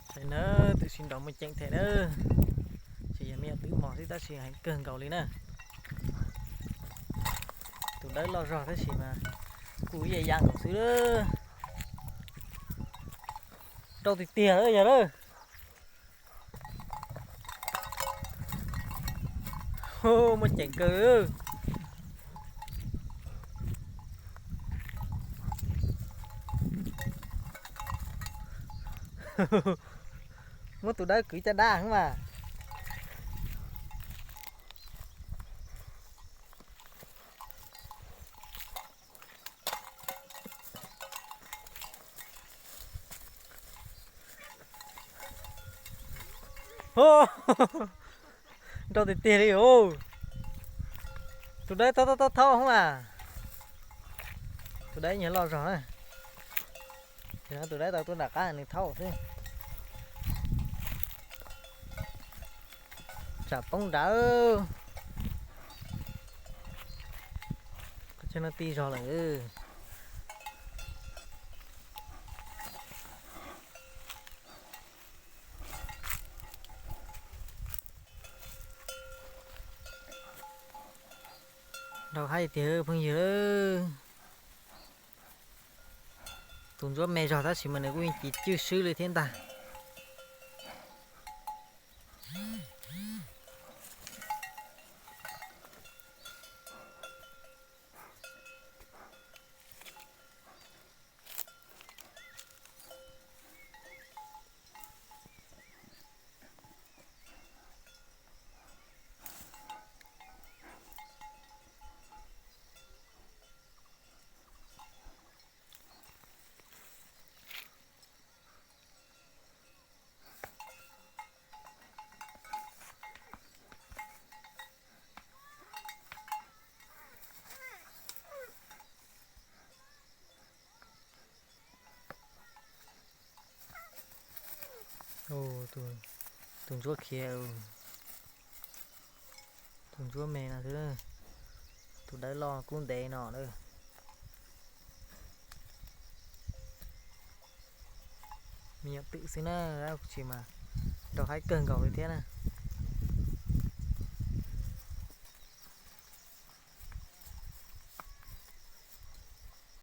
Tam sim no twb sib nraus muaj ceem thiab na, tsis yog me nyuam twm mos xwb tab sis heev kawg nkaus li na. Tus dawb loj zog tab sis mas kuj ib yam yam nkaus xwb. Rau tiag tiag yog lawm. Muaj ceem kawg. Muab tus dawb kwv caj dab heev mas. Nrau tiag tiag li. Tus dawb thaub thaub thaub mas. Tus dawb nyuag loj zog na. Tus dawb tau tuaj nram qab nws thaub xwb. Tsam poob nrad. Qhov chaw no ti zog lawm. Nrau haib tiag phooj ywg. Tus ntsuab me zog tab sis mas nws kuj yeej ci cwj swb li thiab ntag. Tus ntsuab khiav, tus ntsuab me no xwb, tus dawb loj kub ntev no na. Me nyuam twm xwb na, dab tsi mas nrau haib kawg nkaus li thiab na.